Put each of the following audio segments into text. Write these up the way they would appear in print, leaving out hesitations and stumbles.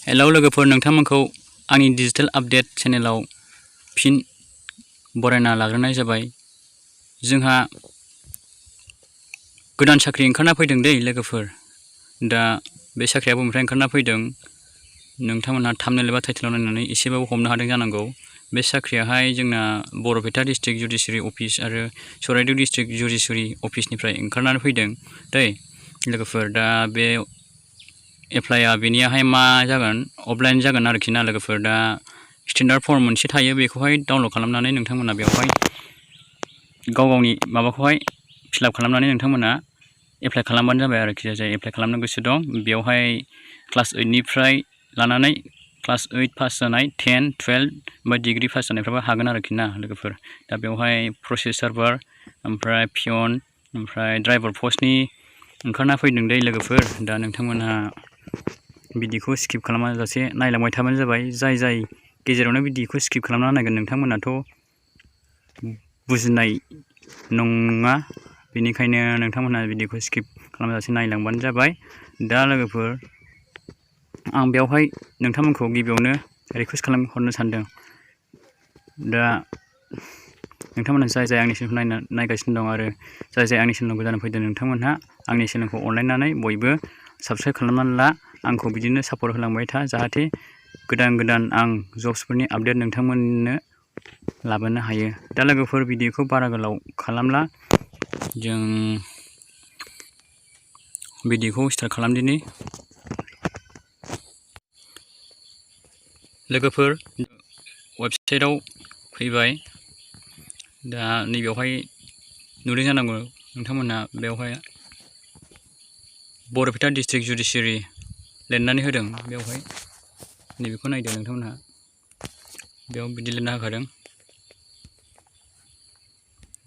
Hello लोगोफोर, नोंथांमोनखौ आंनि digital update चेनेलाव फिन बरायना लाग्रोनाय जाबाय। जोंहा गोदान साख्रि ओंखारना फैदों दै लोगोफोर। दा बे साख्रिया बबेनिफ्राय ओंखारना फैदों नोंथांमोनहा थाम्बनेल एबा टाइटेलाव नायनानै एसेबाबो हमनो हादों जानांगौ। बे साख्रियाहाय जोंना बरपेटा डिस्ट्रिक्ट जुडिसियारि अफिस आरो चराइदेउ डिस्ट्रिक्ट जुडिसियारि अफिसनिफ्राय ओंखारनानै फैदों दै लोगोफोर। दा बे एप्लाइआ बेनियाहाय मा जागोन, अफलाइन जागोन आरोखि ना लोगोफोर। दा स्टेन्डार्ड फर्म मोनसे थायो, बेखौहाय डाउनलड खालामनानै नोंथांमोना बेवहाय गावनि माबाखौहाय फिलआप खालामनानै नोंथांमोना एप्लाइ खालामबानो जाबाय आरोखि। जाय एप्लाइ खालामनो गोसो दं बेवहाय क्लास 8निफ्राय लानानै क्लास 8 पास जानाय 10, 12 बा डिग्री पास जानायफ्राबो हागोन आरोखि ना लोगोफोर। दा बेवहाय प्रसेस सार्भार, ओमफ्राय पियन, ओमफ्राय ड्राइभार पस्टनि ओंखारना फैदों दै लोगोफोर। दा नोंथांमोनहा भिडिअखौ स्किप खालामाजासे नायलांबाय थाबानो जाबाय। जाय गेजेरावनो भिडिअखौ स्किप खालामना नायगोन नोंथांमोनाथ' बुजिनाय नङा, बेनिखायनो नोंथांमोनहा भिडिअखौ स्किप खालामाजासे नायलांबानो जाबाय। दा लोगोफोर, आं बेवहाय नोंथांमोनखौ गिबियावनो रिकुवेस्ट खालामहरनो सानदों। दा नोंथांमोनहा जाय आंनि चेनेलखौ नायगासिनो दं आरो जाय आंनि चेनेलाव गोदान फैदों, नोंथांमोनहा आंनि चेनेलखौ अनलायनानै बयबो साबस्क्राइब खालामनानै ला, आंखौ बिदिनो सापर्ट होलांबाय था, जाहाथे गोदान आं जब्सफोरनि आपडेट नोंथांमोननो लाबोनो हायो। दा लोगोफोर, भिडिअखौ बारा गोलाव खालामला, जों भिडिअखौ स्टार्ट खालामदिनि। लोगोफोर, वेबसाइटआव फैबाय। दा नैबेवहाय नुदों जानांगौ नोंथांमोनहा, बेवहाय बरपेटा डिस्ट्रिक्ट जुडिसियारि लिरनानै होदों। बेवहाय नैबेखौ नायदो नोंथांमोनहा, बेयाव बिदि लिरना होखादों।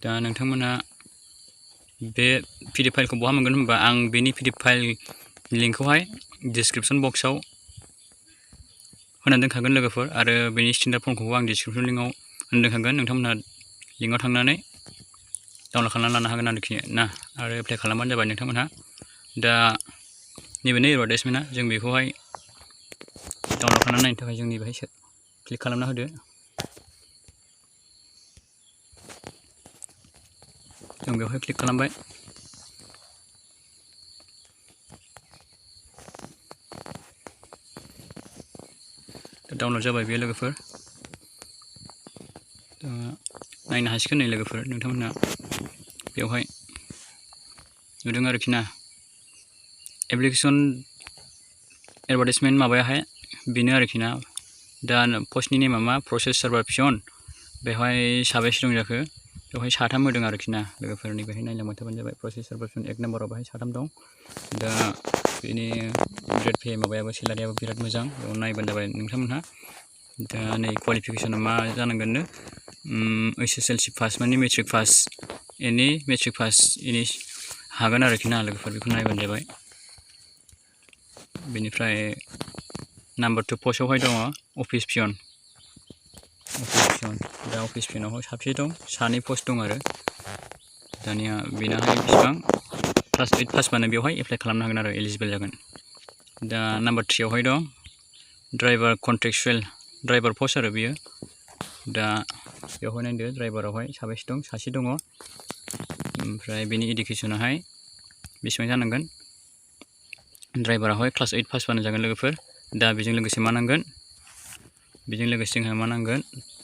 दा नोंथांमोनहा बे पिडिएफ फाइलखौ बहा मोनगोन होनबा, आं बेनि पिडिएफ फाइल लिंकखौहाय डिसक्रिपसन बक्सआव होनानै दोनखागोन लोगोफोर, आरो बेनि स्टेन्डार्ड फर्मखौबो आं डिसक्रिपसन लिंकआव होनानै दोनखागोन। नोंथांमोनहा लिंकआव थांनानै डाउनलड खालामनानै लानो हागोन आरोखि ना, आरो एप्लाइ खालामबानो जाबाय नोंथांमोनहा। दा नैबे एडभार्टाइजमेन्टआ, जों बेखौहाय डाउनलड खालामनानै नायनो थाखाय जोंनि बेहाय क्लिक खालामना होदो। जों बेवहाय क्लिक खालामबाय। डाउनलड जाबाय बेयो लोगोफोर। नायनो हासिगोन नै लोगोफोर, नोंथांमोनहा बेवहाय नुदों आरोखि ना। एप्लिकेसन एडभार्टाइजमेन्ट माबायाहाय बेनो आरोखि ना। दा पस्टनि नेमा मा, प्रसेस सार्भार पियन, बेवहाय साबेसे दं जाखो, बेवहाय 3 होदों आरोखि ना लोगोफोरनि। बेहाय नायलांबाय थाबानो जाबाय। प्रसेस सार्भार पियन 1 नाम्बाराव बेहाय 3 दं। दा बेनि ग्रेड पे माबायाबो, सेलारियाबो बिराद मोजां, बेयाव नायबानो जाबाय नोंथांमोनहा। दा नै क्वालिफिकेसना मा जानांगोननो, SSLC पास माने मेट्रिक पास, एनि मेट्रिक पास एनि हागोन आरोखि ना लोगोफोर, बेखौ नायबानो जाबाय। बेनिफ्राय नाम्बार 2 पस्टआवहाय दङ अफिस पियन। दा अफिस पियनावहाय साबसे दं, 2 पस्ट दं आरो। दानिया बेनाहाय बेसिबां, क्लास 8 पासबानो बेवहाय एप्लाइ खालामनो हागोन आरो एलिजिबोल जागोन। दा नाम्बार 3 आवहाय दं ड्राइभार कन्ट्रेक्सुवेल, ड्राइभार पस्ट आरो बियो। दा बेवहाय नायदो, ड्राइभारावहाय साबेसे दं, 1 दङ। ओमफ्राय बेनि इडुकेसनाहाय बेसेबां जानांगोन, ड्राइभारावहाय क्लास 8 पासबानो जागोन लोगोफोर। दा बेजों लोगोसे मा नांगोन, बेजों लोगोसे जोंहा मा नांगोन,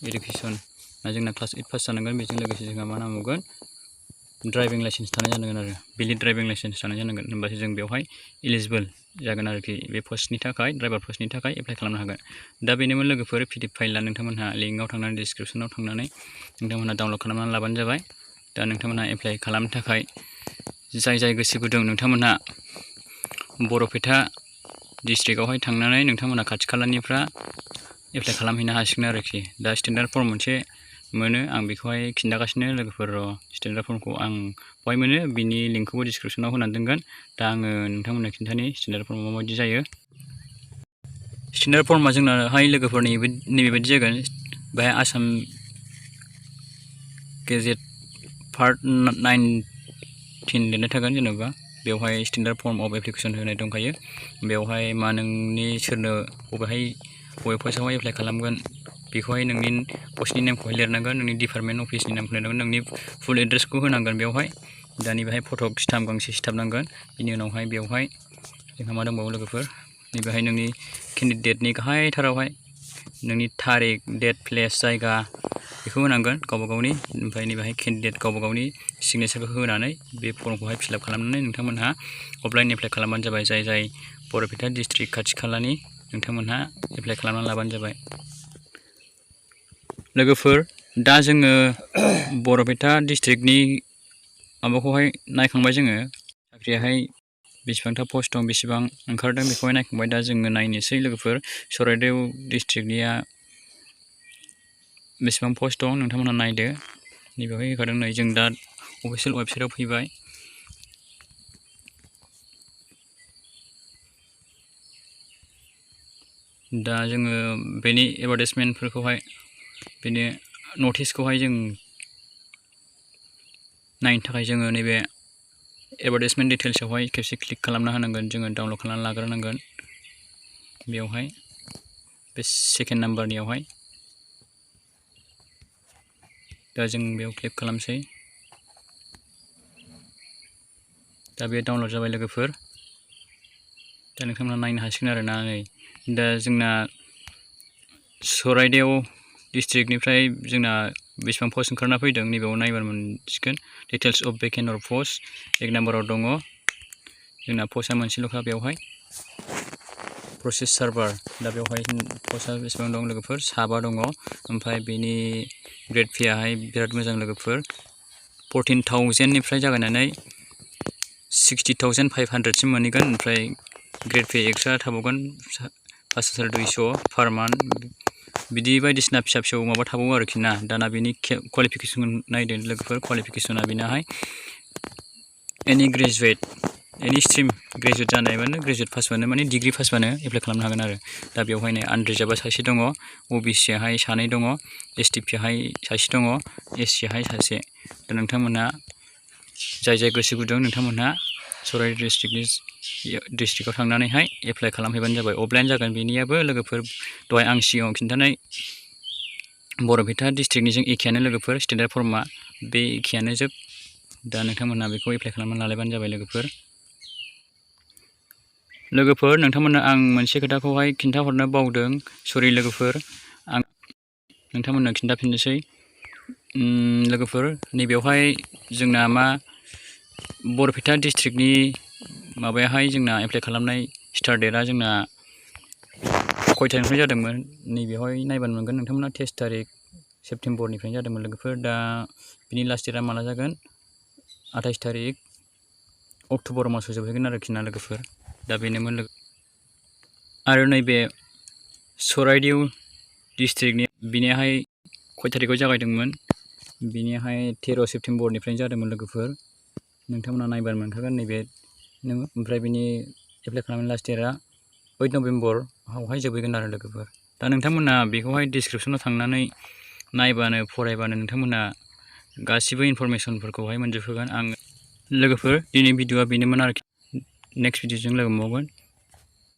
इडुकेसना जोंना क्लास 8 पास जानांगोन। बेजों लोगोसे जोंहा मा नांबावगोन, ड्राइभिं लाइसेन्स थानाय जानांगोन आरो, भेलिड ड्राइभिं लाइसेन्स थानाय जानांगोन। होमबासो जों बेवहाय एलिजिबोल जागोन आरोखि, बे पस्टनि थाखाय, ड्राइभार पस्टनि थाखाय एप्लाइ खालामनो हागोन। दा बेनोमोन लोगोफोर, पिडिएफ फाइला नोंथांमोनहा लिंकआव थांनानै, डिसक्रिपसनाव थांनानै नोंथांमोनहा डाउनलड खालामनानै लाबानो जाबाय। दा नोंथांमोनहा एप्लाइ खालामनो थाखाय जाय गोसो गुदुं, नोंथांमोनहा बरपेटा डिस्ट्रिक्टआवहाय थांनानै नोंथांमोनहा खाथि खालानिफ्रा एप्लाइ खालामहैनो हासिगोन आरोखि। दा स्टेन्डार्ड फर्म मोनसे मोनो, आं बेखौहाय खिन्थागासिनो लोगोफोर। स्टेन्डार्ड फर्मखौ आं बहाय मोनो, बिनि लिंकखौबो डिसक्रिपसनाव होनानै दोनगोन। दा आङो नोंथांमोननो खिन्थानि स्टेन्डार्ड फर्मआ माबायदि जायो। स्टेन्डार्ड फर्मआ जोंनाहाय लोगोफोर नैबेबायदि जागोन। बेहाय आसाम गेजेट पार्ट 19 लिरनाय थागोन जेनेबा, बेवहाय स्टेन्डार्ड फर्म अफ एप्लिकेसन होनाय दंखायो। बेवहाय मा नोंनि सोरनो बबे पस्टआवहाय एप्लाइ खालामगोन बेखौहाय नोंनि पस्टनि नेमखौहाय लिरनांगोन, नोंनि डिपार्टमेन्ट अफिसनि नामखौ लिरनांगोन, नोंनि फुल एड्रेसखौ होनांगोन बेवहाय। दानि बेहाय फट' स्टाम्प गांसे सिथाबनांगोन। बिनि उनावहाय बेवहाय जोंहा मा दंबावो लोगोफोर, नैबेहाय नोंनि केन्डिडेटनि गाहायथारावहाय नोंनि थारिख, डेट, प्लेस, जायगा बेखौ होनांगोन गावबा गावनि। ओमफ्राय नैबेहाय केन्डिडेट गावबा गावनि सिगनेचारखौ होनानै बे फर्मखौहाय फिलआप खालामनानै नोंथांमोनहा अफलाइन एप्लाइ खालामबानो जाबाय। जाय बरपेटा डिस्ट्रिक्ट खाथि खालानि नोंथांमोनहा एप्लाइ खालामनानै लाबानो जाबाय। लोगोफोर दा जोङो बरपेटा डिस्ट्रिक्टनि माबाखौहाय नायखांबाय, जोङो साख्रियाहाय बेसेबांथा पस्ट दं, बेसेबां ओंखारदों बेखौहाय नायखांबाय। दा जोङो नायनोसै लोगोफोर चराइदेव डिस्ट्रिक्टनिया बेसेबां पस्ट दं नोंथांमोनहा नायदो। नैबेवहाय होखादों, नै जों दा अफिसियेल वेबसाइटआव फैबाय। दा जोङो बेनि एडभार्टाइजमेन्टफोरखौहाय, बेनि नटिसखौहाय जों नायनो थाखाय जोङो नैबे एडभार्टाइजमेन्ट डिटेल्सआवहाय खेबसे क्लिक खालामना होनांगोन। जोङो डाउनलड खालामनानै लाग्रोनांगोन बेवहाय बे सेकेन्ड नाम्बारनियावहाय। दा जों बेयाव क्लिक खालामसै। दा बे डाउनलड जाबाय लोगोफोर। दा नोंथांमोना नायनो हासिगोन आरोना। नै दा जोंना चराइदेव डिस्ट्रिक्टनिफ्राय जोंना बेसेबां पस्ट ओंखारना फैदों नैबेयाव नायबानो मोनसिगोन। डिटेल्स अफ भेकेन्ट पस्ट 1 नाम्बाराव दङ जोंना पस्टआ मोनसेल'खा बेवहाय प्रसेस सार्भार। दा बेवहाय पस्टआ बेसेबां दं लोगोफोर, 7 दङ। ओमफ्राय बेनि ग्रेड पेआहाय बिराद मोजां लोगोफोर, 14,000निफ्राय जागायनानै 60,500सिम मोनहैगोन। ओमफ्राय ग्रेड पे एक्सट्रा थाबावगोन 5,200 पार मान्थ। बिदि बायदिसिना फिसा फिसौ माबा थाबावो आरोखि ना। दाना बेनि क्वालिफिकेसन नायदो लोगोफोर। क्वालिफिकेसना बेनाहाय एनि ग्रेजुवेट, एनि स्ट्रिम ग्रेजुवेट जानायबानो, ग्रेजुवेट पासबानो माने डिग्रि पासबानो एप्लाइ खालामनो हागोन आरो। दा बेवहाय नै आनरिजार्भआ सासे दङ, अबिसियाहाय 2 दङ, एसटिपियाहाय सासे दङ, एससियाहाय सासे। दा नोंथांमोनहा जाय गोसो गुदुं नोंथांमोनहा चराइदेव डिस्ट्रिक्टआव थांनानैहाय एप्लाइ खालामहैबानो जाबाय। अफलाइन जागोन बेनियाबो लोगोफोर। दहाय आं सिगाङाव खिन्थानाय बरपेटा डिस्ट्रिक्टनिजों एखेयानो लोगोफोर, स्टेन्डार्ड फर्मा बे एखेयानो जोब। दा नोंथांमोनहा बेखौ एप्लाइ खालामनानै लालायबानो जाबाय लोगोफोर। नोंथांमोननो आं मोनसे खोथाखौहाय खिन्थाहरनो बावदों, सरि लोगोफोर। आं नोंथांमोननो खिन्थाफिननोसै लोगोफोर। नैबेवहाय जोंना मा बरपेटा डिस्ट्रिक्टनि माबायाहाय जोंना एप्लाइ खालामनाय स्टार्ट डेटआ जोंना खयथानिफ्राय जादोंमोन नैबेवहाय नायबानो मोनगोन नोंथांमोना। 23 तारिख सेप्तेम्बरनिफ्रायनो जादोंमोन लोगोफोर। दा बिनि लास्ट डेटआ माला जागोन, 28 तारिख अक्ट'बर मासाव जोबहैगोन आरोखि ना लोगोफोर। दा बेनोमोन आरो नैबे चराइदेव डिस्ट्रिक्टनि बिनिहाय खय तारिखआव जागायदोंमोन, बिनिहाय 13 सेप्तेम्बरनिफ्रायनो जादोंमोन लोगोफोर। नोंथांमोना नायबानो मोनखागोन नैबे नों। ओमफ्राय बिनि एप्लाइ खालामनाय लास्ट डेटआ 8 नभेम्बरावहाय जोबहैगोन आरो लोगोफोर। दा नोंथांमोना बेखौहाय डिसक्रिपसनाव थांनानै नायबानो फरायबानो नोंथांमोना गासिबो इनफरमेसनफोरखौहाय मोनजोबहोगोन। आं लोगोफोर दिनै भिडिअआ बेनोमोन आरोखि। नेक्स्ट भिडिअजों लोगो मोनबावगोन।